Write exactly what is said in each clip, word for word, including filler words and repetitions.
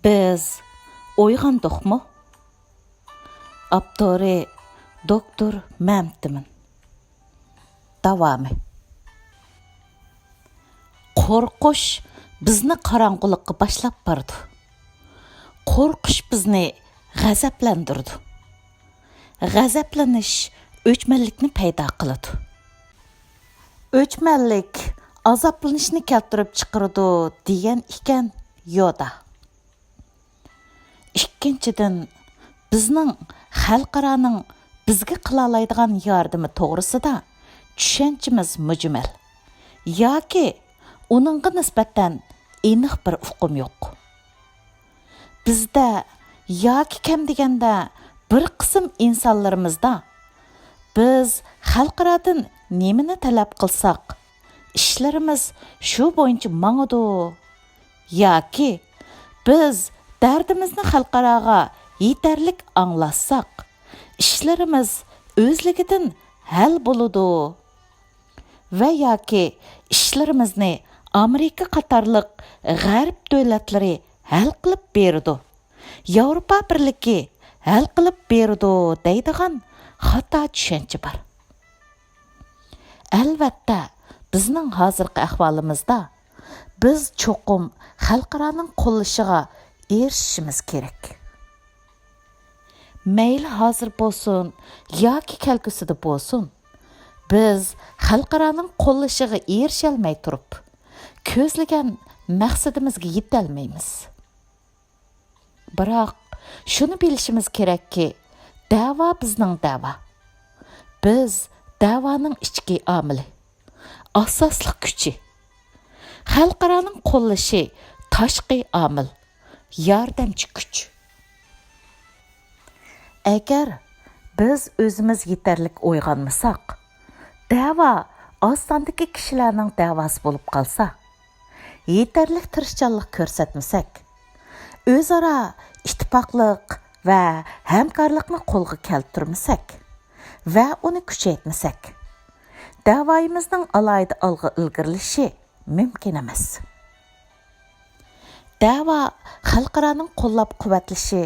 بىز ئويغاندۇقمۇ؟ ئاپتورى: دوكتور مەمتىمىن. داۋامى. قورقۇش بىزنى قاراڭغۇلۇققا باشلاپ بارىدۇ. قورقۇش بىزنى غەزەپلەندۈرىدۇ. غەزەپلىنىش ئۆچمەنلىكنى پەيدا قىلىدۇ. ئۆچمەنلىك ئازابلىنىشنى كەلتۈرۈپ چىقىرىدۇ، دېگەن ئىكەن يودا. ئىككىنچىدىن، بىزنىڭ خەلقئارانىڭ بىزگە قىلالايدىغان ياردىمى توغرىسىدا چۈشەنچىمىز مۈجمەل ياكى ئۇنىڭغا نىسبەتەن ئېنىق بىر ئۇقۇم يوق. بىزدە ياكى كەم دېگەندە بىر قىسىم ئىنسانلىرىمىزدا، بىز خەلقئارادىن نېمىنى تەلەپ قىلساق، ئىشلىرىمىز شۇ بويىچە ماڭىدۇ. ياكى بىز دەردىمىزنى خەلقئاراغا يېتەرلىك ئاڭلاتساق، ئىشلىرىمىز ئۆزلۈكىدىن ھەل بولىدۇ. ۋە ياكى ئىشلىرىمىزنى ئامېرىكا قاتارلىق غەرب دۆلەتلىرى ھەل قىلىپ بېرىدۇ، ياۋروپا بىرلىكى ھەل قىلىپ بېرىدۇ دەيدىغان خاتا چۈشەنچە بار. ئەلۋەتتە، بىزنىڭ ھازىرقى ئەھۋالىمىزدا بىز چوقۇم خەلقئارانىڭ قوللىشىغا ئېرىشىشىمىز كېرەك. مەيلى ھازىر بولسۇن ياكى كەلگۈسىدە بولسۇن، بىز خەلقئارانىڭ قوللىشىغا ئېرىشەلمەي تۇرۇپ، كۆزلىگەن مەقسىتىمىزگە يېتەلمەيمىز. بىراق، شۇنى بىلىشىمىز كېرەككى، دەۋا بىزنىڭ دەۋا. بىز دەۋانىڭ ئىچكى ئامىلى، ئاساسلىق كۈچى. خەلقئارانىڭ قوللىشى تاشقى ئامىل، ياردەمچى كۈچ. ئەگەر بىز ئۆزىمىز يېتەرلىك ئويغانمىساق، دەۋا ئاز ساندىكى كىشىلەرنىڭ دەۋاسى بولۇپ قالسا، يېتەرلىك تىرىشچانلىق كۆرسەتمىسەك، ئۆزئارا ئىتتىپاقلىق ۋە ھەمكارلىقنى قولغا كەلتۈرمىسەك ۋە ئۇنى كۈچەيتمىسەك، دەۋايىمىزنىڭ ئالاھىدە ئالغا ئىلگىرىلىشى مۇمكىن ئەمەس. دەۋا خەلقئارانىڭ قوللاپ-قۇۋۋەتلىشى،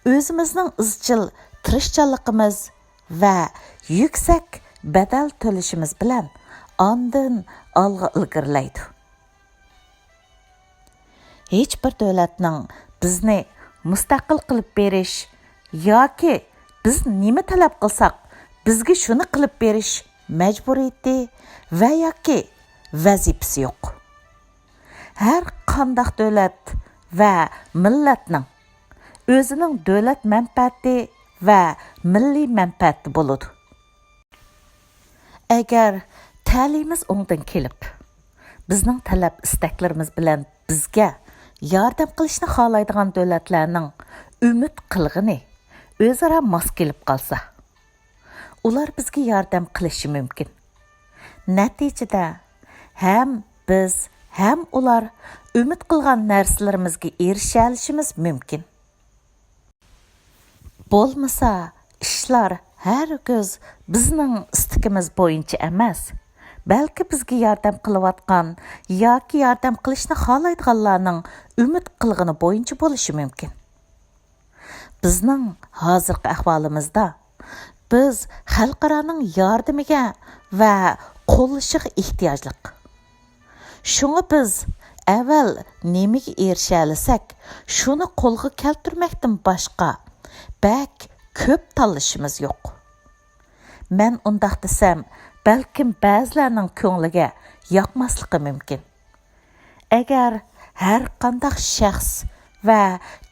ئۆزىمىزنىڭ ئىزچىل تىرىشچانلىقىمىز ۋە يۈكسەك بەدەل تۆلىشىمىز بىلەن ئاندىن ئالغا ئىلگىرىلەيدۇ. ھېچ بىر دۆلەتنىڭ بىزنى مۇستەقىل قىلىپ بېرىش ياكى بىز نېمە تەلەپ قىلساق، بىزگە شۇنى قىلىپ بېرىش مەجبۇرىيىتى ۋە ياكى ۋەزىپىسى يوق. ھەر قانداق دۆلەت ۋە مىللەتنىڭ ئۆزىنىڭ دۆلەت مەنپەئەتى ۋە مىللىي مەنپەئەتى بولىدۇ. ئەگەر تەلىيىمىز ئوڭدىن كېلىپ، بىزنىڭ تەلەپ-ئىستەكلىرىمىز بىلەن بىزگە ياردەم قىلىشنى خالايدىغان دۆلەتلەرنىڭ ئۈمىد قىلغىنى ئۆزئارا ماس كېلىپ قالسا، ئۇلار بىزگە ياردەم قىلىشى مۇمكىن. نەتىجىدە، ھەم بىز، ھەم ئۇلار ئۈمىد قىلغان نەرسىلىرىمىزگە ئېرىشەلىشىمىز مۇمكىن. بولمىسا، ئىشلار ھەرگىز بىزنىڭ ئىستىكىمىز بويىچە ئەمەس، بەلكى بىزگە ياردەم قىلىۋاتقان ياكى ياردەم قىلىشنى خالايدىغانلارنىڭ ئۈمىد قىلغىنى بويىچە بولۇشى مۇمكىن. بىزنىڭ ھازىرقى ئەھۋالىمىزدا بىز خەلقئارانىڭ ياردىمىگە ۋە قوللىشىغا ئېھتىياجلىق. شۇڭا بىز ئەۋۋەل نېمىگە ئېرىشەلىسەك، شۇنى قولغا كەلتۈرمەكتىن باشقا بەك كۆپ تاللىشىمىز يوق. مەن ئۇنداق دېسەم، بەلكىم بەزىلەرنىڭ كۆڭلىگە ياقماسلىقى مۇمكىن. ئەگەر ھەر قانداق شەخس ۋە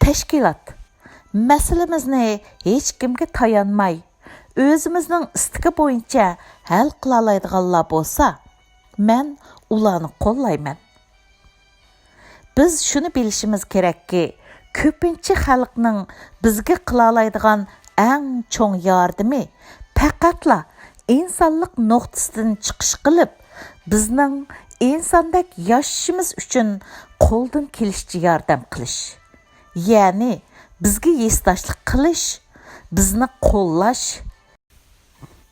تەشكىلات مەسىلىمىزنى ھېچكىمگە تايانماي، ئۆزىمىزنىڭ ئىستىكى بويىچە ھەل قىلالايدىغانلار بولسا، مەن ئۇلارنى قوللايمەن. بىز شۇنى بىلىشىمىز كېرەككى، كۆپىنچە خەلقنىڭ بىزگە قىلالايدىغان ئەڭ چوڭ ياردىمى پەقەتلا ئىنسانلىق نۇقتىسىدىن چىقىش قىلىپ، بىزنىڭ ئىنساندەك ياشىشىمىز ئۈچۈن قولدىن كېلىشىچە ياردەم قىلىش، يەنى بىزگە ھېسداشلىق قىلىش، بىزنى قوللاش،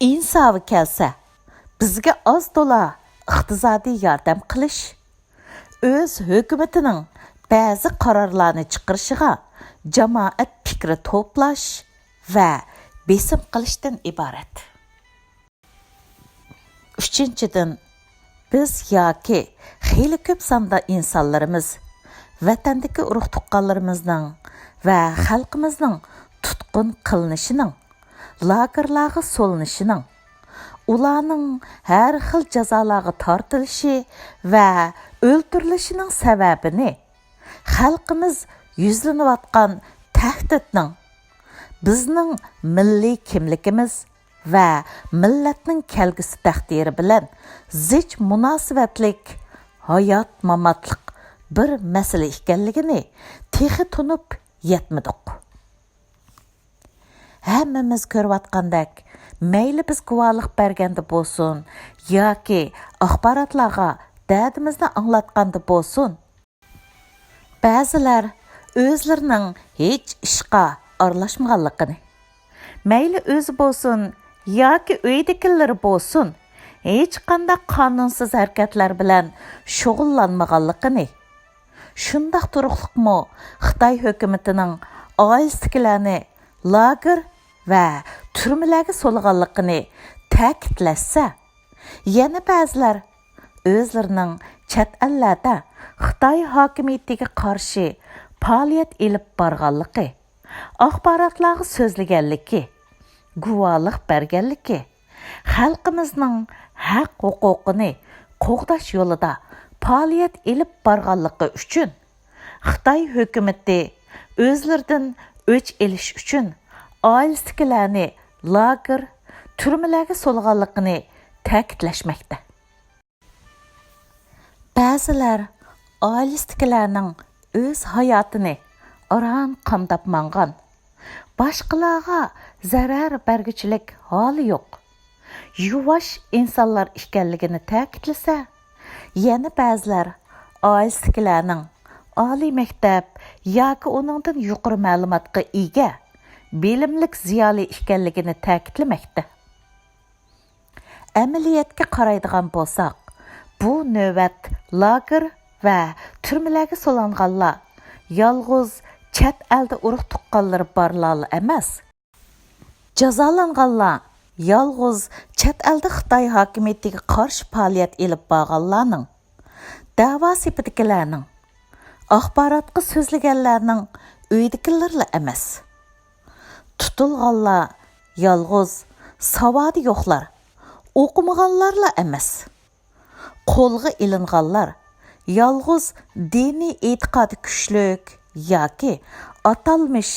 ئىنسابى كەلسە، بىزگە ئاز-تولا ئىقتىسادىي ياردەم قىلىش، ئۆز ھۆكۈمىتىنىڭ بەزى قارارلارنى چىقىرىشىغا جامائەت پىكرى توپلاش ۋە بېسىم قىلىشتىن ئىبارەت. ئۈچىنچىدىن، بىز ياكى خېلى كۆپ ساندا ئىنسانلىرىمىز ۋەتەندىكى ئۇرۇق-تۇغقانلىرىمىزنىڭ ۋە خەلقىمىزنىڭ تۇتقۇن قىلىنىشىنىڭ، لاگېرلارغا سولىنىشىنىڭ، ئۇلارنىڭ ھەر خىل جازالارغا تارتىلىشى ۋە ئۆلتۈرۈلۈشىنىڭ سەۋەبىنى خەلقىمىز يۈزلىنىۋاتقان تەھدىتنىڭ، بىزنىڭ مىللىي كىملىكىمىز ۋە مىللەتنىڭ كەلگۈسى تەقدىرى بىلەن زىچ مۇناسىۋەتلىك ھايات-ماماتلىق بىر مەسىلە ئىكەنلىكىنى تېخى تونۇپ يەتمىدۇق. ھەممىمىز كۆرۈۋاتقاندەك، مەيلى بىز گۇۋاھلىق بەرگەندە بولسۇن ياكى ئاخباراتلارغا دەردىمىزنى ئاڭلاتقاندا بولسۇن، بەزىلەر ئۆزلىرىنىڭ ھېچ ئىشقا ئارىلاشمىغانلىقىنى، مەيلى ئۆزى بولسۇن ياكى ئۆيدىكىلىرى بولسۇن، ھېچقانداق قانۇنسىز ھەرىكەتلەر بىلەن شۇغۇللانمىغانلىقىنى، شۇنداق تۇرۇقلۇقمۇ خىتاي ھۆكۈمىتىنىڭ ئائىلىسىدىكىلەرنى لاگېر ۋە تۈرمىلەرگە سولىغانلىقىنى تەكىتلەشسە، يەنە بەزىلەر ئۆزلىرىنىڭ چەت ئەللەردە خىتاي ھاكىمىيىتىگە قارشى پائالىيەت ئېلىپ بارغانلىقى، ئاخباراتلارغا سۆزلىگەنلىكى، گۇۋاھلىق بەرگەنلىكى، خەلقىمىزنىڭ ھەق-ھوقۇقىنى قوغداش يولىدا پائالىيەت ئېلىپ بارغانلىقى ئۈچۈن خىتاي ھۆكۈمىتى ئۆزلىرىدىن ئۆچ ئېلىش ئۈچۈن ئائىلىسىدىكىلەرنى لاگېر، تۈرمىلەرگە سولىغانلىقىنى تەكىتلەشمەكتە. بەزىلەر ئائىلىسىدىكىلەرنىڭ ئۆز ھاياتىنى ئاران قامداپ ماڭغان، باشقىلارغا زەرەر بەرگۈچىلىك ھالى يوق، يۇۋاش ئىنسانلار ئىكەنلىكىنى تەكىتلىسە، يەنە بەزىلەر ئائىلىسىدىكىلەرنىڭ ئالىي مەكتەپ ياكى ئۇنىڭدىن يۇقىرى مەلۇماتقا ئىگە بىلىملىك زىيالىي ئىكەنلىكىنى تەكىتلىمەكتە. ئەمەلىيەتكە قارايدىغان بولساق، بۇ نۆۋەت لاگېر ۋە تۈرمىلەرگە سولانغانلار يالغۇز چەت ئەلدە ئۇرۇق-تۇغقانلىرى بارلارلا ئەمەس، جازالانغانلار يالغۇز چەت ئەلدە خىتاي ھاكىمىيىتىگە قارشى پائالىيەت ئېلىپ بارغانلارنىڭ، دەۋا سېپىدىكىلەرنىڭ، ئاخباراتقا سۆزلىگەنلەرنىڭ ئۆيىدىكىلىرىلا ئەمەس. تۇتۇلغانلار يالغۇز ساۋادى يوقلار، ئوقۇمىغانلارلا ئەمەس. قولغا ئېلىنغانلار يالغۇز دىنىي ئېتىقادى كۈچلۈك ياكى ئاتالمىش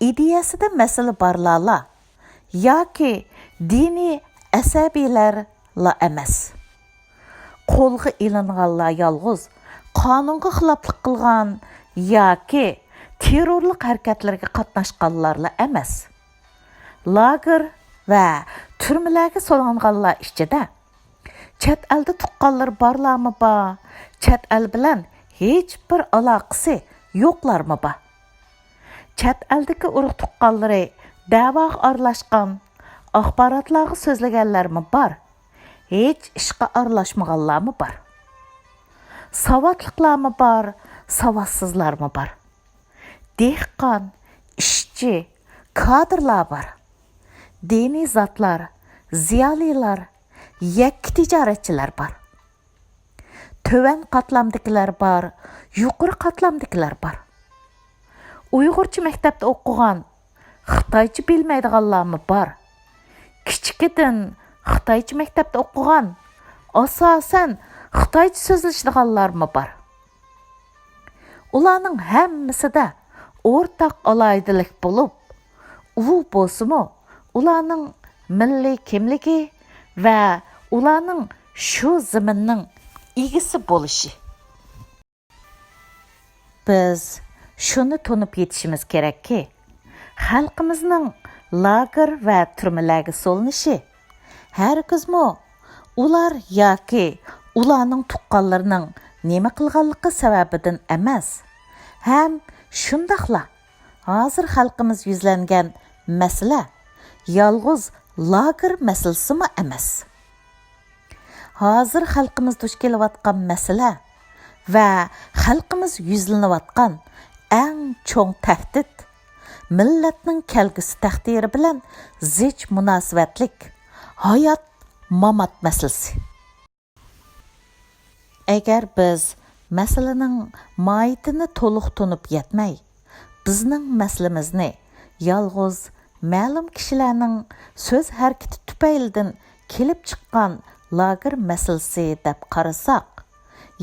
ئىدىيەسىدە مەسىلە بارلارلا ياكى دىنىي ئەسەبىيلەرلا ئەمەس. قولغا ئېلىنغانلار يالغۇز قانۇنغا خىلاپلىق قىلغان ياكى تېررورلۇق ھەرىكەتلىرىگە قاتناشقانلارلا ئەمەس. لاگېر ۋە تۈرمىلەرگە سولانغانلار ئىچىدە چەت ئەلدە تۇغقانلىرى بارلارمۇ بار، چەت ئەل بىلەن ھېچبىر ئالاقىسى يوقلارمۇ بار. چەت ئەلدىكى ئۇرۇق-تۇغقانلىرى دەۋاغا ئارىلاشقان، ئاخباراتلارغا سۆزلىگەنلەرمۇ بار، ھېچ ئىشقا ئارىلاشمىغانلارمۇ بار. ساۋاتلىقلارمۇ بار، ساۋاتسىزلارمۇ بار. دېھقان، ئىشچى، كادىرلار بار. دىنىي زاتلار، زىيالىيلار، يەككە تىجارەتچىلەر بار. تۆۋەن قاتلامدىكىلەر بار، يۇقىرى قاتلامدىكىلەر بار. ئۇيغۇرچە مەكتەپتە ئوقۇغان، خىتايچە بىلمەيدىغانلارمۇ بار. كىچىكىدىن خىتايچە مەكتەپتە ئوقۇغان، ئاساسەن خىتايچە سۆزلىشىدىغانلارمۇ بار. ئۇلارنىڭ ھەممىسىدە ئورتاق ئالاھىدىلىك بولۇپ، ئۇ بولسىمۇ ئۇلارنىڭ مىللىي كىملىكى ۋە ئۇلارنىڭ شۇ زېمىننىڭ ئىگىسى بولۇشى. بىز شۇنى تونۇپ يېتىشىمىز كېرەككى، خەلقىمىزنىڭ لاگېر ۋە تۈرمىلەرگە سولىنىشى ھەرگىزمۇ ئۇلار ياكى ئۇلارنىڭ تۇغقانلىرىنىڭ نېمە قىلغانلىقى سەۋەبىدىن ئەمەس، ھەم شۇنداقلا ھازىر خەلقىمىز يۈزلەنگەن مەسىلە يالغۇز لاگېر مەسىلىسىمۇ ئەمەس. ھازىر خەلقىمىز دۇچ كېلىۋاتقان مەسىلە ۋە خەلقىمىز يۈزلىنىۋاتقان ئەڭ چوڭ تەھدىت، مىللەتنىڭ كەلگۈسى تەقدىرى بىلەن زىچ مۇناسىۋەتلىك ھايات-مامات مەسىلىسى. ئەگەر بىز مەسىلىنىڭ ماھىيىتىنى تولۇق تونۇپ يەتمەي، بىزنىڭ مەسىلىمىزنى يالغۇز مەلۇم كىشىلەرنىڭ سۆز ھەرىكىتى تۈپەيلىدىن كېلىپ چىققان لاگېر مەسىلىسى دەپ قارىساق،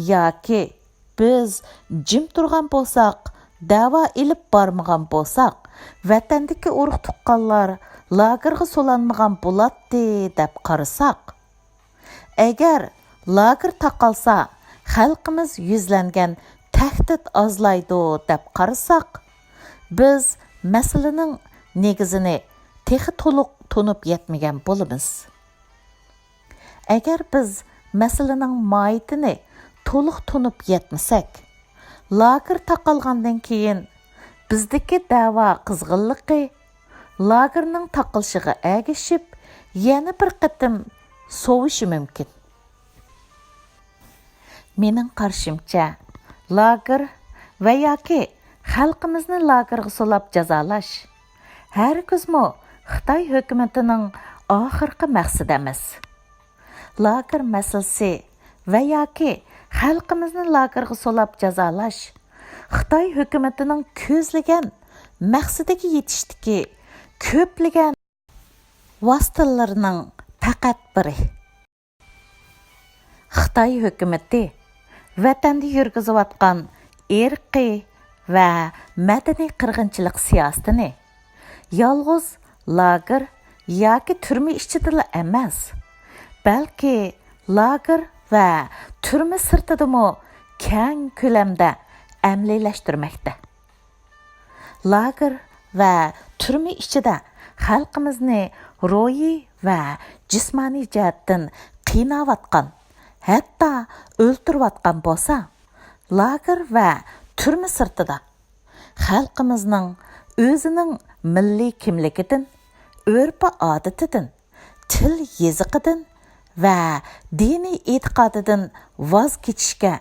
ياكى بىز جىم تۇرغان بولساق، دەۋا ئېلىپ بارمىغان بولساق، ۋەتەندىكى ئۇرۇق-تۇغقانلار لاگېرغا سولانمىغان بولاتتى دەپ قارىساق، ئەگەر لاگېر تاقالسا، خەلقىمىز يۈزلەنگەن تەھدىت ئازلايدۇ دەپ قارىساق، بىز مەسىلىنىڭ نېگىزىنى تېخى تولۇق تونۇپ يەتمىگەن بولىمىز. ئەگەر بىز مەسىلىنىڭ ماھىيىتىنى تولۇق تونۇپ يەتمىسەك، لاگېر تاقالغاندىن كېيىن بىزدىكى دەۋا قىزغىنلىقى لاگېرنىڭ تاقىلىشىغا ئەگىشىپ، يەنە بىر قېتىم سوۋۇشى مۇمكىن. مېنىڭ قارىشىمچە، لاگېر ۋە ياكى خەلقىمىزنى لاگېرغا سولاپ جازالاش ھەرگىزمۇ خىتاي ھۆكۈمىتىنىڭ ئاخىرقى مەقسىتى ئەمەس. لاگېر مەسىلىسى ۋە ياكى خەلقىمىزنى لاگېرغا سولاپ جازالاش خىتاي ھۆكۈمىتىنىڭ كۆزلىگەن مەقسىتىگە يېتىشتىكى كۆپلىگەن ۋاسىتىلىرىنىڭ پەقەت بىرى. خىتاي ھۆكۈمىتى ۋەتەندە يۈرگۈزۈۋاتقان ئىرقىي ۋە مەدەنىي قىرغىنچىلىق سىياسىتىنى يالغۇز لاگېر ياكى تۈرمە ئىچىدىلا ئەمەس، بەلكى لاگېر ۋە تۈرمە سىرتىدىمۇ كەڭ كۆلەمدە ئەمەلىيلەشتۈرمەكتە. لاگېر ۋە تۈرمە ئىچىدە خەلقىمىزنى روھىي ۋە جىسمانىي جەھەتتىن قىيناۋاتقان، ھەتتا ئۆلتۈرۈۋاتقان بولسا، لاگېر ۋە تۈرمە سىرتىدا خەلقىمىزنىڭ ئۆزىنىڭ مىللىي كىملىكىدىن، ئۆرپ-ئادىتىدىن، تىل-يېزىقىدىن ۋە دىنىي ئېتىقادىدىن ۋاز كېچىشكە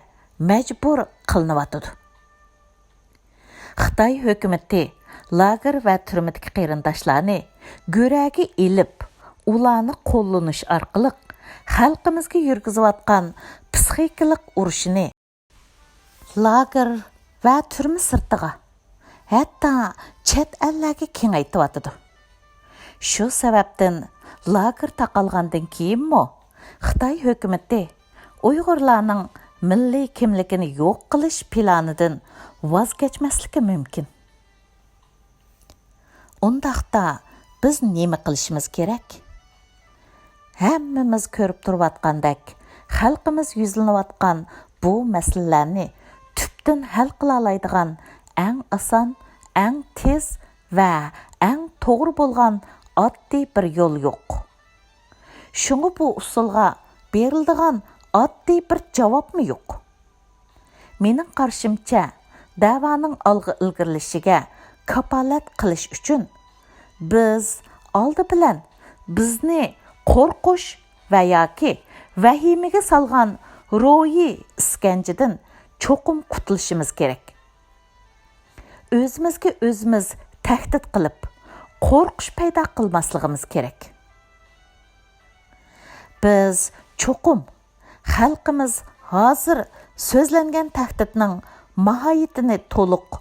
مەجبۇر قىلىنىۋاتىدۇ. خىتاي ھۆكۈمىتى لاگېر ۋە تۈرمىدىكى قېرىنداشلارنى گۆرەگە ئېلىپ، ئۇلارنى قوللىنىش ئارقىلىق خەلقىمىزگە يۈرگۈزۈۋاتقان پسىخىكىلىق ئۇرۇشىنى لاگېر ۋە تۈرمە سىرتىغا، ھەتتا چەت ئەللەرگە كېڭەيتىۋاتىدۇ. شۇ سەۋەبتىن لاگېر تاقالغاندىن كېيىنمۇ خىتاي ھۆكۈمىتى ئۇيغۇرلارنىڭ مىللىي كىملىكىنى يوق قىلىش پىلانىدىن ۋاز كەچمەسلىكى مۇمكىن. ئۇنداقتا بىز نېمە قىلىشىمىز كېرەك؟ ھەممىمىز كۆرۈپ تۇرۇۋاتقاندەك، خەلقىمىز يۈزلىنىۋاتقان بۇ مەسىلىلەرنى تۈپتىن ھەل قىلالايدىغان ئەڭ ئاسان، ئەڭ تېز ۋە ئەڭ توغرا بولغان ئاددىي بىر يول يوق. شۇڭا بۇ ئۇسۇلغا بېرىلىدىغان ئاددىي بىر جاۋابمۇ يوق. مېنىڭ قارىشىمچە، دەۋانىڭ ئالغا ئىلگىرىلىشىگە كاپالەت قىلىش ئۈچۈن، بىز ئالدى بىلەن بىزنى قورقۇش ۋە ياكى ۋەھىمىگە سالغان روھىي ئىسكەنجىدىن چوقۇم قۇتۇلۇشىمىز كېرەك. ئۆزىمىزگە ئۆزىمىز تەھدىت قىلىپ، قورقۇش پەيدا قىلماسلىقىمىز كېرەك. بىز چوقۇم خەلقىمىز ھازىر سۆزلەنگەن تەھدىتنىڭ ماھىيىتىنى تولۇق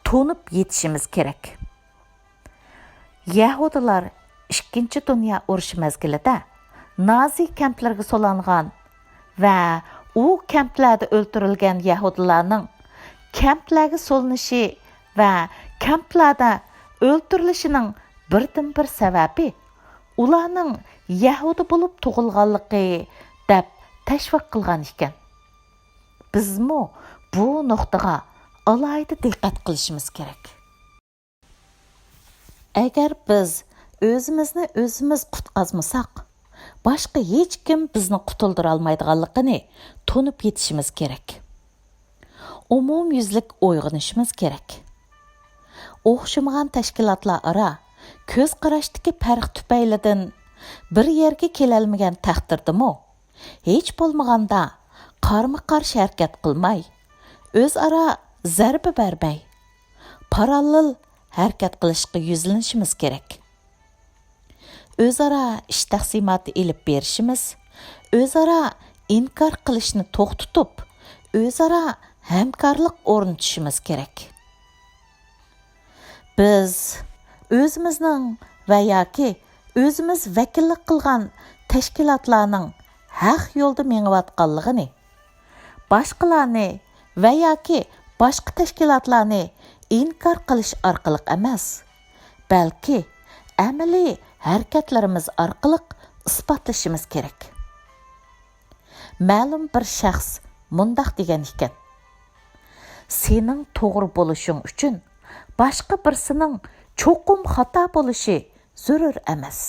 تونۇپ يېتىشىمىز كېرەك. يەھۇدىيلار ئىككىنچى دۇنيا ئۇرۇشى مەزگىلىدە نازى كەمپلىرىگە سولانغان ۋە ئۇ كەمپلەردە ئۆلتۈرۈلگەن يەھۇدىيلارنىڭ كەمپلەرگە سولىنىشى ۋە كەمپلەردە ئۆلتۈرۈلۈشىنىڭ بىردىنبىر سەۋەبى ئۇلارنىڭ يەھۇدىي بولۇپ تۇغۇلغانلىقى دەپ تەشۋىق قىلغان ئىكەن. بىزمۇ بۇ نۇقتىغا ئالاھىدە دىققەت قىلىشىمىز كېرەك. ئەگەر بىز ئۆزىمىزنى ئۆزىمىز قۇتقازمىساق، باشقا ھېچكىم بىزنى قۇتۇلدۇرالمايدىغانلىقىنى تونۇپ يېتىشىمىز كېرەك. ئومۇميۈزلۈك ئويغىنىشىمىز كېرەك. ئوخشىمىغان تەشكىلاتلار ئارا كۆز قاراشتىكى پەرق تۈپەيلىدىن بىر يەرگە كېلەلمىگەن تەقدىردىمۇ، ھېچ بولمىغاندا قارمۇ قارشى ھەرىكەت قىلماي، ئۆزئارا زەربە بەرمەي، پاراللېل ھەرىكەت قىلىشقا يۈزلىنىشىمىز كېرەك. ئۆزئارا ئىش تەقسىماتى ئېلىپ بېرىشىمىز، ئۆزئارا ئىنكار قىلىشنى توختىتىپ، ئۆزئارا ھەمكارلىق ئورنىتىشىمىز كېرەك. بىز ئۆزىمىزنىڭ ۋە ياكى ئۆزىمىز ۋەكىللىك قىلغان تەشكىلاتلارنىڭ ھەق يولدا مېڭىۋاتقانلىقىنى، باشقىلارنى ۋە ياكى باشقا تەشكىلاتلارنى ئىنكار قىلىش ئارقىلىق ئەمەس، بەلكى ئەمەلىي ھەرىكەتلىرىمىز ئارقىلىق ئىسپاتلىشىمىز كېرەك. مەلۇم بىر شەخس مۇنداق دېگەن ئىكەن، سېنىڭ توغرا بولۇشۇڭ ئۈچۈن باشقا بىرسىنىڭ چوقۇم خاتا بولۇشى زۆرۈر ئەمەس.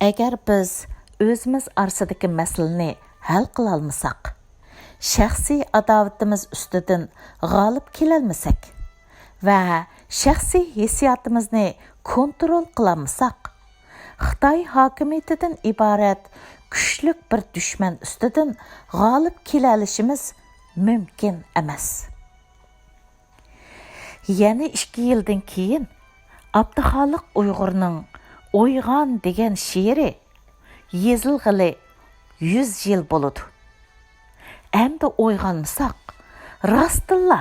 ئەگەر بىز ئۆزىمىز ئارىسىدىكى مەسىلىنى ھەل قىلالمىساق، شەخسىي ئاداۋىتىمىز ئۈستىدىن غالىب كېلەلمىسەك ۋە شەخسىي ھېسسىياتىمىزنى كونترول قىلالمىساق، خىتاي ھاكىمىيىتىدىن ئىبارەت كۈچلۈك بىر دۈشمەن ئۈستىدىن غالىب كېلەلىشىمىز مۇمكىن ئەمەس. يەنە ئىككى يىلدىن كېيىن ئابدۇخالىق ئۇيغۇرنىڭ «ئويغان» دېگەن شېئىرى يېزىلغىلى يۈز يىل بولىدۇ. ئەمدى ئويغانمىساق، راستتىنلا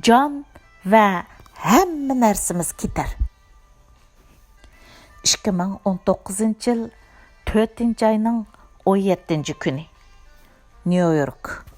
جان ۋە ھەممە نەرسىمىز كېتەر. ئىككى مىڭ ئون توققۇزىنچى يىل تۆتىنچى ئاينىڭ ئون يەتتىنچى كۈنى، نيۇ يورك.